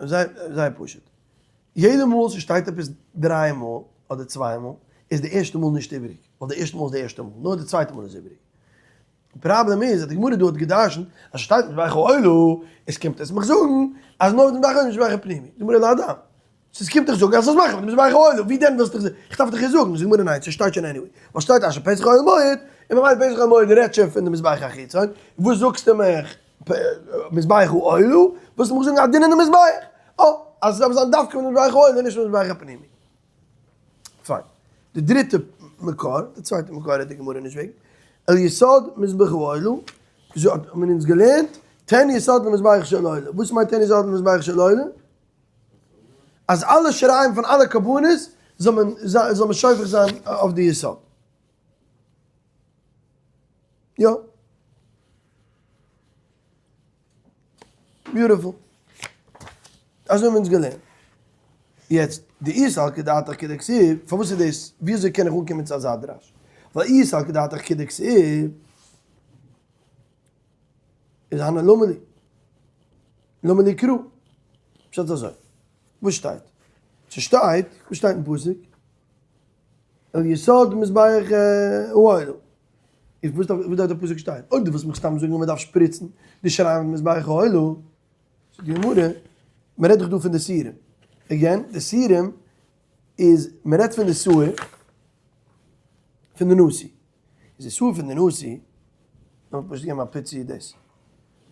זייער פשוט. יעדע מאל ס'שטייט עפעס דריי מאל אדער צוויי מאל, איז די ערשטע מאל נישט איבעריג. ווייל די ערשטע מאל איז די ערשטע מאל. נאר די צווייטע מאל איז איבעריג. די פראבלעם איז אז די גמרא דא האט גע'דרש'נט אז ס'שטייט מזבח העולה, עס קומט עס מיך זאגן אז נאר מזבח העולה נישט מזבח הפנימי. די גמרא להדם. ס'קומט דיך זאגן אז זאלסט מאכן מיט מזבח העולה, ווי דען ווילסטו איך דארף דיך עס זאגן? זאגט גמרא ניין, ס'שטייט שוין anyway, ווייל שטייט אשר פתח אוהל מועד, און ממילא פתח אוהל מועד רעדט שוין פון די מזבח החיצון, וואס זאגסטו מיך מזבח העולה, ווילסטו מיך זאגן א דין אין די מזבח? אה, אז עס דארף זיין דווקא מיט מזבח העולה און נישט מיט מזבח הפנימי. פיין. די דריטע מקור, די צווייטע מקור רעדט די גמרא נישט וועגן. אל יסוד מזבח העולה, אזוי האט מען אונז געלערנט, תן יסוד למזבח של עולה, וואס מיינט תן יסוד למזבח של עולה? אז אלע שיריים פון אלע קרבנות זאל מען זאל מען שופך זיין אויף די יסוד. יא. Beautiful. אזוי האבן אונז געלערנט. יעצט, דאי סלקא דעתך כדכתיב, פארוואס איז דאס, ווי אזוי קען איך אנקומען צו אזא דרש? ווייל אי סלקא דעתך כדכתיב, איז הני למה לי, למה לי קרא. פשט אזוי, וואס שטייט? ס'שטייט, וואס שטייט אין פסוק? אל יסוד מזבח העולה. איז וואס דארף וואס דארף דער פסוק שטיין? אויב דו ווילסט מיך סתם זאגן אז מען דארף שפריצן די שיריים אויף מזבח העולה, זאגט די גמרא, מען רעדט דאך דא פון די שעירים. Again, די שעירים איז, מען רעדט פון די שעיר פון די נשיא. איז די שעיר פון די נשיא, לאמיר פשוט געבן א פיצי דאס.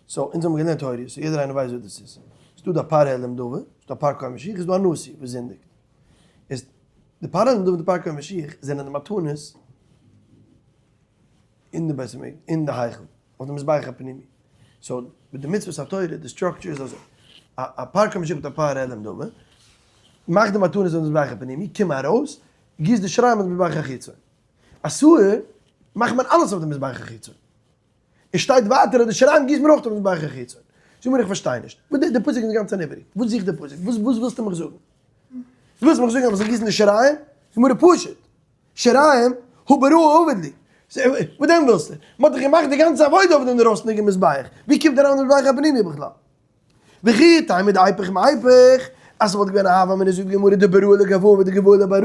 So, אונז האבן געלערנט הוריות, so יעדער איינער ווייסט וואס דאס איז. ס'איז דא די פר העלם דבר, ס'איז דא א פר כהן משיח, איז דא א נשיא וואס זינדיגט. איז די פר העלם דבר און די פר כהן משיח זענען די מתנות אין די בית המקדש, אין די היכל, אויף די מזבח הפנימי. So, מיט די מצוות התורה, די structure איז אזוי. א פר כהן משיח מיט א פר העלם דבר, מאך די מתנות אויף די מזבח הפנימי, קום ארויס, גיס די שיריים אויף די מזבח החיצון. א שעיר, מאכט מען אלעס אויף די מזבח החיצון. עס שטייט ווייטער אז די שיריים גיסט מען אויך אויף מזבח החיצון. זאג מיר איך פארשטיי נישט. וואס די פסוק איז אינגאנצען איבעריג. וואס זוכט די פסוק? וואס וואס ווילסטו מיך זאגן? דו ווילסט מיך זאגן אז מ'זאל גיסן די שיריים? זאג מיר פשוט. שיריים הא בראי עביד להו. וואס דען ווילסטו? מ'האט דאך געמאכט די גאנצע עבודה אויף דעם דרויסנדיגן מזבח. ווי קומט אריין די מזבח הפנימי בכלל? וכי תימא דאיפוך מהיפך, אז ס'וואלט געווען א הוה אמינא זאגט די גמרא דבראי לגואי ודגואי לבראי.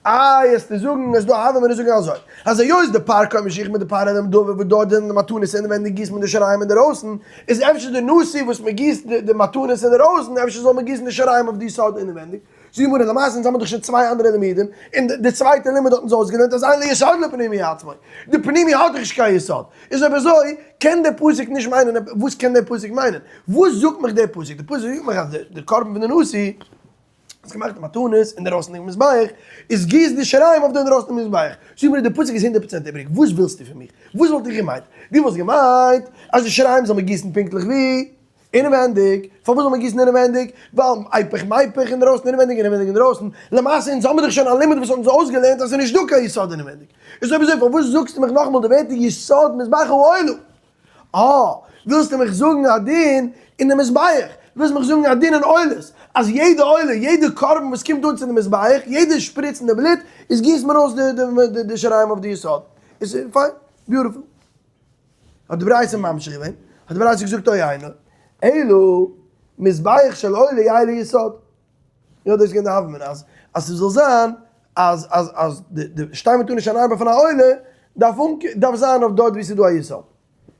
איי וועסטו זאגן אז דא הוה אמינא זאגן אזוי אז היות די פר כהן משיח מיט די פר העלם דבר וואס דארט זענען די מתנות אינעווענדיג גיסט מען די שיריים אינדערויסן איז אפשר די נשיא וואס מען גיסט די מתנות אינדערויסן אפשר זאל מען גיסן די שיריים אויף די יסוד אינעווענדיג זאגט די גמרא למעשה אונז האמיר דאך שוין צוויי אנדערע לימודים און די צווייטע לימוד האט אונז אויסגעלערנט אז אין לו יסוד לפנימי עצמו די פנימי האט דאך נישט קיין יסוד איז אויב אזוי קען דער פסוק נישט מיינען וואס קען דער פסוק מיינען וואס זאגט מיך דער פסוק די פסוק זאגט מיך אז די קרבן פון די נשיא האסט געמאכט די מתנות אינדערויסן מזבח, איז גיס די שיריים אויף די אינדערויסן מזבח. זאג מיר, די פסוק איז הונדערט פראצענט איבריג, וואס ווילסטו פון מיר? וואס וואלט איך געמיינט? דו וואלסט געמיינט אז די שיריים זאל מען גיסן פונקטליך ווי אינעווענדיג. פארוואס זאל מען גיסן אינעווענדיג? ווייל איפוך מיפוך אינדערויסן אינעווענדיג אינעווענדיג אינדערויסן. למעשה אונז האמיר דאך שוין א לימוד וואס האט אונז אויסגעלערנט אז ס'איז נישט דא קיין יסוד אינעווענדיג. איז אויב אזוי פארוואס זאגסטו מיך נאכאמאל די ווערטער יסוד מזבח העולה? אה, ווילסטו מיך זאגן א דין אין די מזבח? ווילסט מיך זאגן א דין אין עולות, אז יעדע עולה, יעדע קרבן וואס קומט אן צו די מזבח, יעדע שפריץ אין די בלוט, איז גיסט מען אויס די שיריים אויף די יסוד. איז פיין, beautiful. האט די ברייתא ממשיך געווען, האט די ברייתא געזאגט או אינו אלא מזבח של עולה יהא ליסוד. יא דאס איז געווען די הוה אמינא אז אז ס'זאל זיין אז אז אז די די שתי מתנות שאין ארבע פון א עולה דארף אנק דארף זיין אויף דארט ווי ס'איז דא א יסוד.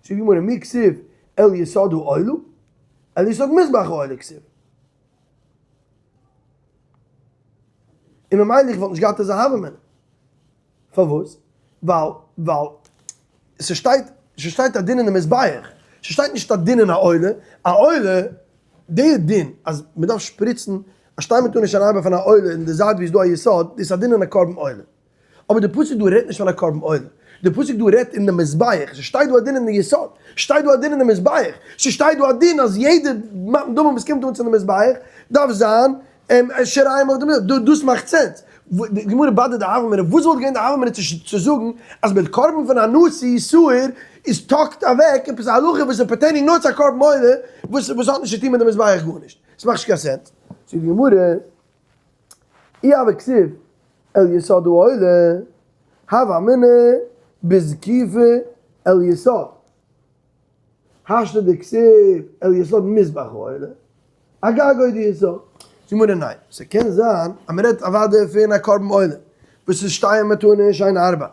זאגט די גמרא מי כתיב אל יסוד העולה אל יסוד מזבח העולה כתיב. און ממילא איך וואלט נישט געהאט אזא הוה אמינא. פארוואס? ווייל ווייל ס'שטייט ס'שטייט א דין אין די מזבח, ס'שטייט נישט א דין אין א עולה, א עולה, די דין אז מ'דארף שפריצן א שתי מתנות שאין ארבע פון א עולה אין די זייט ווי איז דא א יסוד, דאס איז א דין אין א קרבן עולה. אבער די פסוק דא רעדט נישט פון א קרבן עולה, די פסוק דא רעדט אין די מזבח, ס'שטייט דא א דין אין די יסוד, שטייט דא א דין אין די מזבח, ס'שטייט דא א דין אז יעדע מתן דמים וואס קומט אן צו די מזבח דארף זיין שיריים אויף די מזבח, דאס מאכט sense. די גמרא באדערט די הוה אמינא, וואס וואלט געווען די הוה אמינא צו זאגן אז מיט קרבן פון א נשיא שעיר איז tucked אוועק עפעס א הלכה וואס איז pertaining נאר צו א קרבן עולה וואס וואס האט נישט צו טון מיט די מזבח גארנישט, עס מאכט נישט קיין sense. זאגט די גמרא, אי הוה כתיב אל יסוד העולה, הוה אמינא בזקיפה אל יסוד. השתא דכתיב אל יסוד מזבח העולה, אגגו דיסוד. זאגט די גמרא ניין, ס'קען זיין אז מ'רעדט אוודאי פון א קרבן עולה וואס איז שתי מתנות שאין ארבע,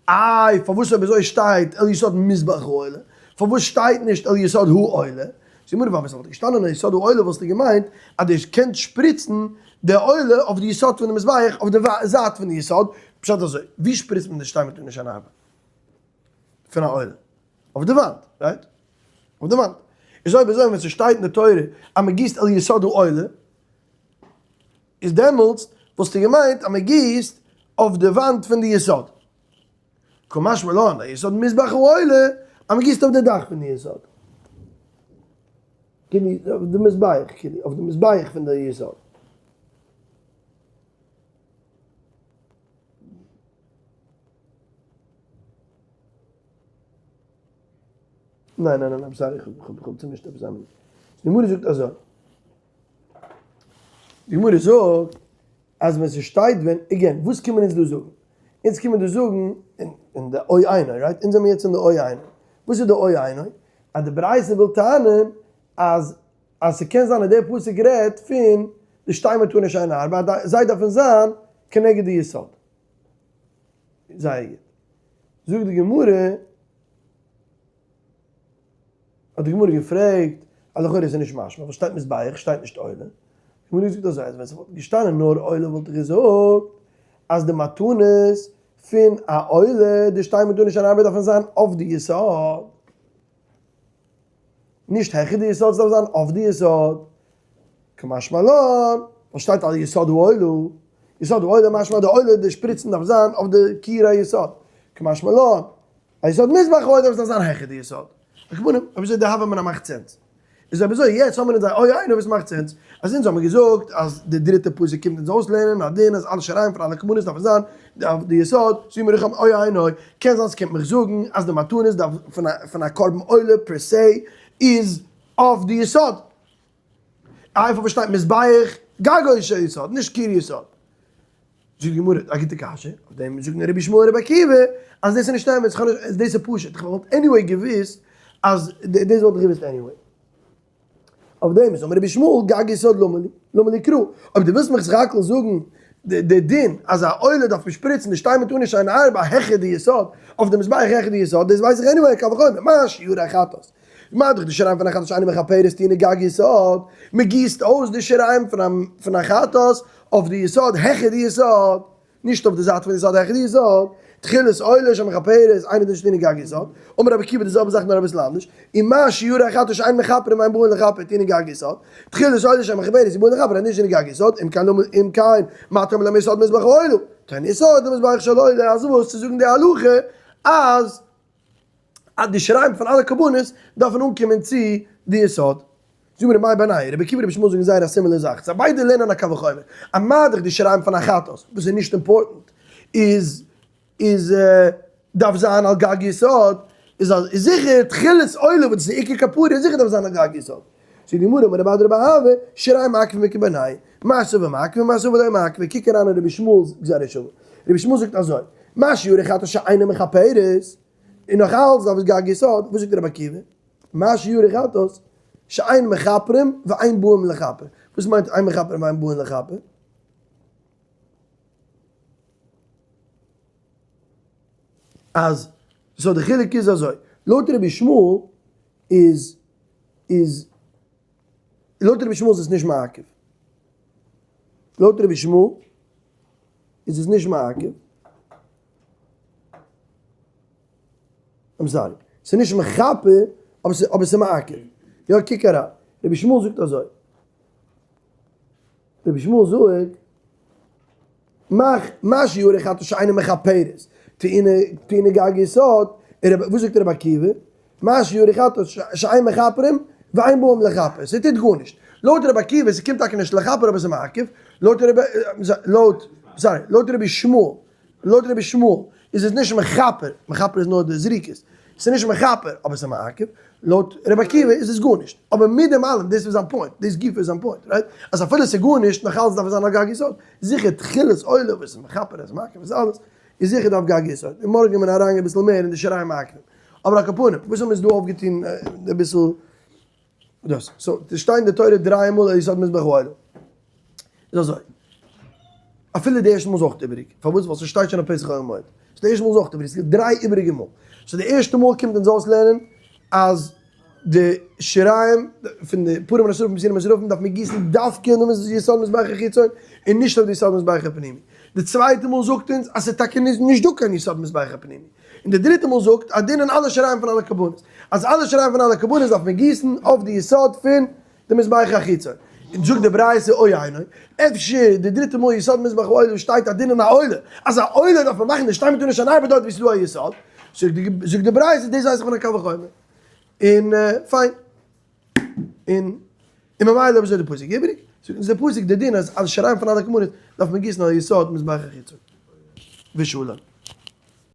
איי פארוואס אויב אזוי שטייט אל יסוד מזבח העולה, פארוואס שטייט נישט אל יסוד העולה? זאגט די גמרא ווייל ווען ס'וואלט געשטאנען אל יסוד העולה וואלסטו געמיינט אז דו קענסט שפריצן די עולה אויף די יסוד פון די מזבח אויף די זייט פון די יסוד, פשט אזוי, ווי שפריצט מען די שתי מתנות שאין ארבע פון א עולה? אויף די וואנט, right? אויף די וואנט. איז אויב אזוי ווען ס'שטייט אין די תורה אז מ'גיסט אל יסוד העולה, איז דעמאלטס וואלסטו געמיינט אז מ'גיסט אויף די וואנט פון די יסוד. קא משמע לן, על יסוד מזבח העולה, אז מ'גיסט אויף די דאך פון די יסוד. כאילו אויף די מזבח, כאילו אויף די מזבח פון די יסוד. ניין ניין ניין I'm sorry איך האב צומישט עפעס א מינוט. די גמרא זאגט אזוי. די גמרא זאגט אז ווען ס'שטייט ווען, again, וואס קומען אונז דא זאגן? אונז קומען דא זאגן אין די או אינו, right? אונז זעמיר יעצט אין די או אינו. וואס איז די או אינו? אז די ברייתא וויל טענה'ן אז אז ס'קען זיין אז דער פסוק רעדט פון די שתי מתנות שאין הרבה, אז זיי דארפן זיין כנגד די יסוד. זייער גוט. זאגט די גמרא, האט די גמרא געפרעגט, אז לכאורה איז עס נישט משמע, ווייל שטייט מזבח, שטייט נישט עולה. די גמרא זאגט אזוי, אז ווען ס'וואלט געשטאנען נאר עולה וואלט איך געזאגט אז די מתנות פון א עולה, די שתי מתנות שאין הרבה דארפן זיין אויף די יסוד. נישט העכער די יסוד, ס'דארף זיין אויף די יסוד. קא משמע לן, וואס שטייט על יסוד העולה? יסוד העולה משמע די עולה, די שפריצן דארף זיין אויף די קיר היסוד. קא משמע לן, א יסוד מזבח העולה דארף זיין העכער די יסוד. על כל פנים, אויב אזוי די הוה אמינא מאכט sense. איז אויב אזוי יעצט האבן מיר אונז א או אינו וואס מאכט sense. אז אונז האבן געזאגט אז די דריטע פסוק קומט אונז אויסלערנען א דין אז אלע שיריים פון אלע קרבנות דארפן זיין אויף די יסוד, זאג מיר איך האב או אינו, קען זיין ס'קומט מיך זאגן אז די מתנות דארף פון א קרבן עולה per se איז אויף די יסוד. איי פארוואס שטייט מזבח גגו של יסוד נישט קיר יסוד? זאגט די גמרא א גוטע קשיא, אויף דעם זאגן רבי ישמעאל און רבי עקיבא אז דאס איז נישט אמת, דאס איז פשוט, איך וואלט anyway געוואוסט אז דאס וואלט איך געוואוסט anyway. אויף דעם איז אמר רבי ישמעאל גג יסוד למה לי, למה לי קרא, אויב דו ווילסט מיך סך הכל זאגן די דין אז א עולה דארף מען שפריצן די שתי מתנות שאין הרבה העכער די יסוד, אויף די מזבח העכער די יסוד, דאס ווייס איך anyway, קל וחומר, מה שיעורי חטאת. מה דאך די שיריים פון א חטאת שאינה מכפרת טעונה גג יסוד, מען גיסט אויס די שיריים פון א חטאת אויף די יסוד העכער די יסוד, נישט אויף די זייט פון די יסוד העכער די יסוד, תחילת עולה שמכפרת אינו דין שטעונה גג יסוד, אמר רבי עקיבא די זעלבע זאך נאר אביסל אנדערש, ומה שיעורי חטאת שאין מכפרים ואין באין לכפר טעונה גג יסוד, תחילת עולה שמכפרת ובאין לכפר אינו דין שטעונה גג יסוד, אם כן אם כן מה תאמר למה יסוד מזבח העולה, תן יסוד למזבח של עולה, אז וואס צו זאגן די הלכה אז. אז די שיריים פון אלע קרבנות דארפן אנקומען צו די יסוד. זאג מיר מאי בינייהו, רבי עקיבא רבי ישמעאל זאגן זייער א similar זאך, זיי ביידע לערנען א קל וחומר, אז מה דאך די שיריים פון א חטאת וואס איז נישט important איז איז דארף זיין על גג יסוד, איז אז איז זיכער תחילת עולה וואס איז עיקר כפרה איז זיכער דארף זיין על גג יסוד. זאגט די גמרא אמר רב אדא רבי אהבה, שיריים מעכבין איכא בינייהו, מר סבר מעכבין מר סבר לא מעכבין, קוק אריין אין רבי ישמעאל'ס גזירה שווה, רבי ישמעאל זאגט אזוי, מה שיעורי חטאת שאינה מכפרת, און נאך אלץ דארף עס גג יסוד, וואס זאגט רבי עקיבא? מה שיעורי חטאת שאין מכפרים ואין באים לכפר, וואס מיינט אין מכפרים ואין באים לכפר? אז so די חילוק איז אזוי, לויט רבי ישמעאל איז איז לויט רבי ישמעאל איז עס נישט מעכב, לויט רבי ישמעאל איז עס נישט מעכב. I'm sorry. ס'איז נישט מכפר, אבער ס'איז אבער ס'איז מעכב. יא, קוק אריין. רבי ישמעאל זאגט אזוי. רבי ישמעאל זאגט, מאך מה שיעורי חטאת שאינה מכפרת, טעונה טעונה גג יסוד, וואס זאגט רבי עקיבא? מה שיעורי חטאת שאין מכפרים ואין באים לכפר, ס'טוט גארנישט. לויט רבי עקיבא, ס'קומט טאקע נישט לכפר אבער ס'איז מעכב, לויט רבי, לויט, sorry, לויט רבי ישמעאל, לויט רבי ישמעאל איז עס נישט מכפר, מכפר איז נאר די זריקות, ס'איז נישט מכפר אבער ס'איז מעכב, לויט רבי עקיבא איז עס גארנישט, אבער מיט דעם אלעם, דאס איז זיין point, דאס גופא איז זיין point, right? אז אפילו ס'איז גארנישט, נאך אלץ דארף עס זיין א גג יסוד, זיכער תחילת עולה וואס איז מכפר איז מעכב איז אלעס, איז זיכער דארף גג יסוד, און מארגן וועט מען אריינגיין אביסל מער אין די שיריים מעכבים. אבער על כל פנים, וואס האבן אונז דא אויפגעטון אביסל דאס, so עס שטייט אין די תורה דריי מאל על יסוד מזבח העולה, איז אזוי, אפילו די ערשטע מאל איז אויך איבעריג, פארוואס? ווייל ס'שטייט שוין אויף פתח אוהל מועד, so די ערשטע מאל איז אויך איבעריג, ס'איז דריי איבעריגע מאל, so די ערשטע מאל קומט אונז אויסלערנען אז די שיריים פון די פרים השרפים בשעירים השרפים דארף מען גיסן דווקא אין דעם יסוד מזבח החיצון און נישט אויף די יסוד מזבח הפנימי, די צווייטע מאל זאגט אונז אז ס'איז טאקע נישט דא קיין יסוד מזבח הפנימי. און די דריטע מאל זאגט א דין אין אלע שיריים פון אלע קרבנות, אז אלע שיריים פון אלע קרבנות דארף מען גיסן אויף די יסוד פון די מזבח החיצון. און זאגט די ברייתא או אינו, אפשר די דריטע מאל יסוד מזבח העולה שטייט א דין אין א עולה, אז א עולה דארף מען מאכן די שתיים טאר נישט אן ארבעט דארט ווי ס'איז דא א יסוד, זאגט די ברייתא דאס ווייס איך פון א קל וחומר, און פיין. און און ממילא אויב אזוי איז די פסוק איבעריג, זאגט אונז די פסוק די דין אז אז שיריים פון אלע כמורות דארף מען גיסן על יסוד מזבח החיצון. ושלום.